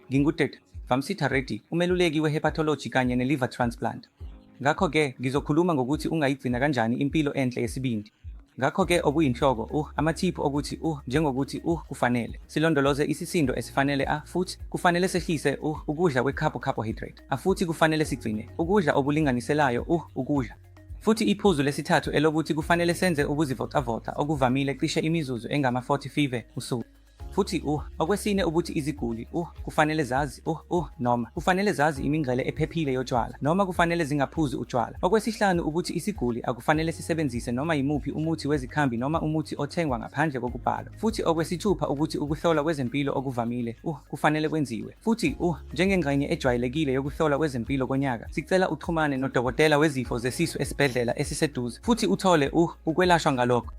Ngingu-Dr. Vamsita Reddy, umeluleki we-hepatology kanye ne-liver transplant. Ngakho-ke, ngizokhuluma ngokuthi ungayigcina kanjani impilo enhle yesibindi. Ngakho-ke okuyinhloko, amathiphu okuthi, njengokuthi, kufanele silondoloze isisindo esifanele a futhi kufanele sehlise ukudla kwe-carbohydrate a futhi kufanele sigcine ukudla okulinganiselayo ukudla. Futhi iphuzu lesithathu elokuthi kufanele senze ukuzivocavoca okuvamile cishe imizuzu engama-45 usuku. Futhi okwesine ukuthi iziguli kufanele zazi noma kufanele zazi imingcele ephephile yotshwala noma kufanele zingaphuzi utshwala. Okwesihlanu ukuthi isiguli akufanele sisebenzise noma yimuphi umuthi wezikhambi noma umuthi othengwa ngaphandle kokubhalwa. Futhi okwesithupha ukuthi ukuhlolwa kwezempilo okuvamile kufanele kwenziwe. Futhi njengengxenye ejwayelekile yokuhlolwa kwezempilo konyaka, sicela uxhumane nodokotela wezifo zesisu esibhedlela esiseduze futhi uthole ukwelashwa ngalokho.